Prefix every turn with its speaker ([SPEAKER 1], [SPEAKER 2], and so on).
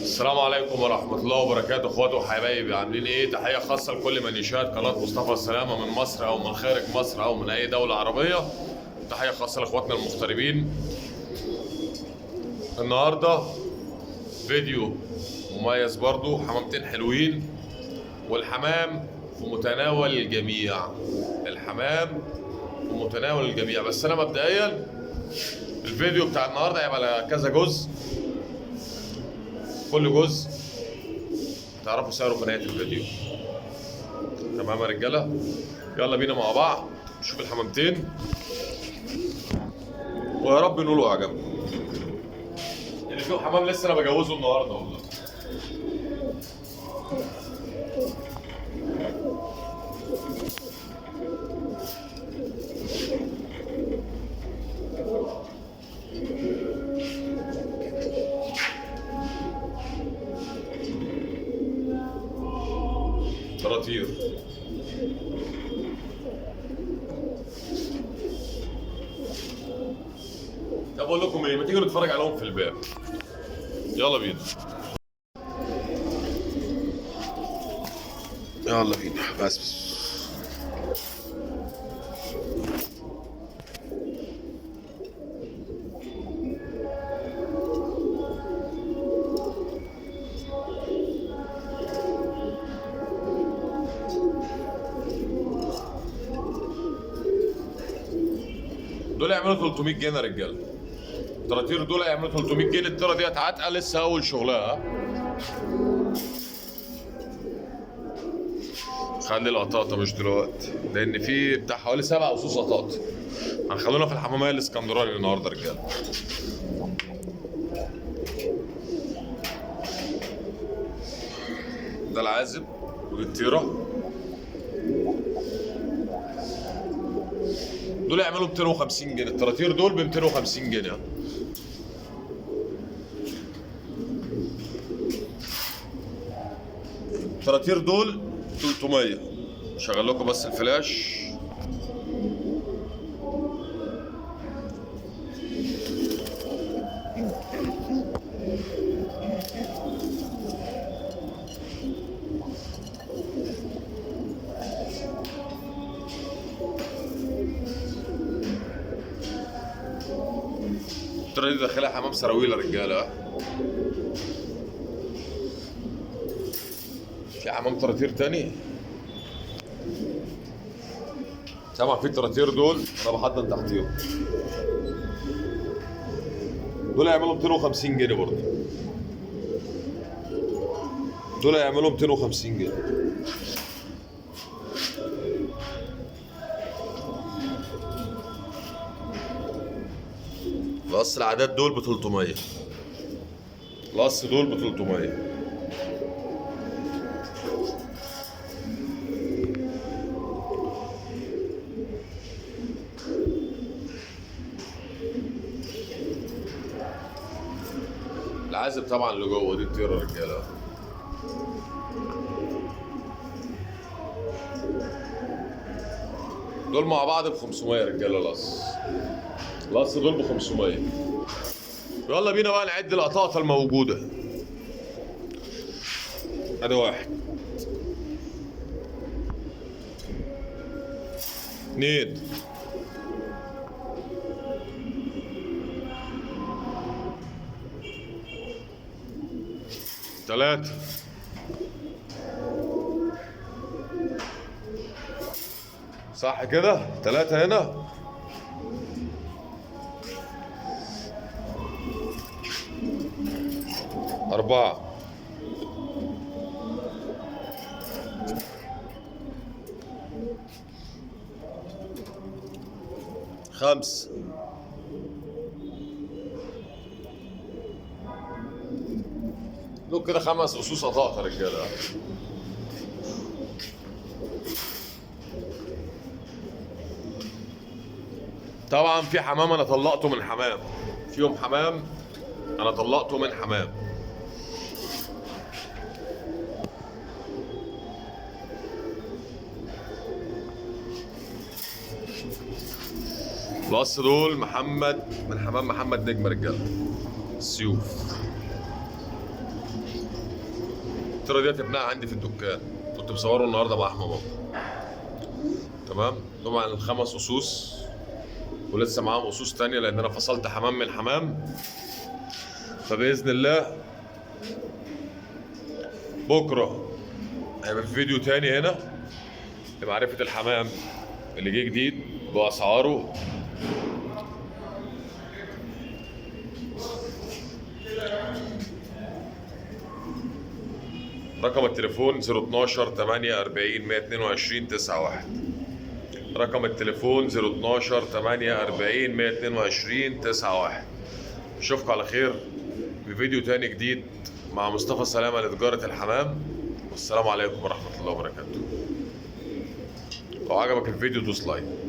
[SPEAKER 1] السلام عليكم ورحمة الله وبركاته اخواتي وحبايبي، عاملين ايه؟ تحية خاصة لكل من يشاهد قناة مصطفى السلامة من مصر او من خارج مصر او من اي دولة عربية. تحية خاصة لاخواتنا المغتربين. النهاردة فيديو مميز برضو، حمامتين حلوين والحمام في متناول الجميع. الحمام في متناول الجميع. بس انا مبدئيا الفيديو بتاع النهارده هيبقى على كذا جزء، كل جزء تعرفوا سعره في نهاية الفيديو. تمام يا رجاله، يلا بينا مع بعض نشوف الحمامتين ويا رب نقولوا عجبكم. اللي فيه حمام لسه انا بجوزه النهارده والله. طراطير. طب اقول لكم ايه، ما تيجوا نتفرج عليهم في الباب. يلا بينا يلا بينا. بس دول يعملوا 300 جنيه يا رجاله. الطراطير دول يعملوا 300 جنيه. الطيرة ديت عتقه لسه اول شغلها. خلي القطاطه مش دلوقتي، لان في بتاع حوالي 7 اسوس قطاطه. هنخلونا في الحماميه الاسكندراني النهارده يا رجاله. ده العازب ودي الطيرة. دول يعملوا 250 جنيه. الطراطير دول ب 250 جنيه. الطراطير دول 300. شغل لكم بس الفلاش. الطيرة دي داخلها حمام سراويل يا رجاله. في حمام طراطير تاني طبعا. في الطراطير دول انا بحضن تحتيهم. دول هيعملوا 250 جنيه برضه. دول هيعملوا 250 جنيه. القص العادات دول ب 300. القص دول ب 300. العازب طبعا اللي جوه دي الطيرة يا رجاله. دول مع بعض ب 500 يا رجاله. القص القص دول ب 500. يلا بينا بقى نعد القطاطه الموجودة. ادي واحد، اثنين، ثلاثة، صح كده؟ 3 هنا، 4، 5، دول كده 5 أصوص قطاطة يا رجالة. طبعا في حمام أنا طلقته من حمام، فيهم حمام أنا طلقته من حمام. القص دول محمد من حمام محمد نجم رجاله. السيوف. الطيرة ديت ابنها عندي في الدكان، كنت مصوره النهارده مع احمد بابا. تمام. طبعا الخمس اسوس، ولسه معاهم اسوس تانية لان انا فصلت حمام من حمام. فباذن الله بكره هيبقى في فيديو تاني هنا لمعرفة الحمام اللي جه جديد باسعاره. رقم التليفون 012 48 122 91. رقم التليفون 012 48 122 91. اشوفكم على خير في فيديو تاني جديد مع مصطفى سلامة لتجارة الحمام، والسلام عليكم ورحمة الله وبركاته. لو عجبك الفيديو دوس like.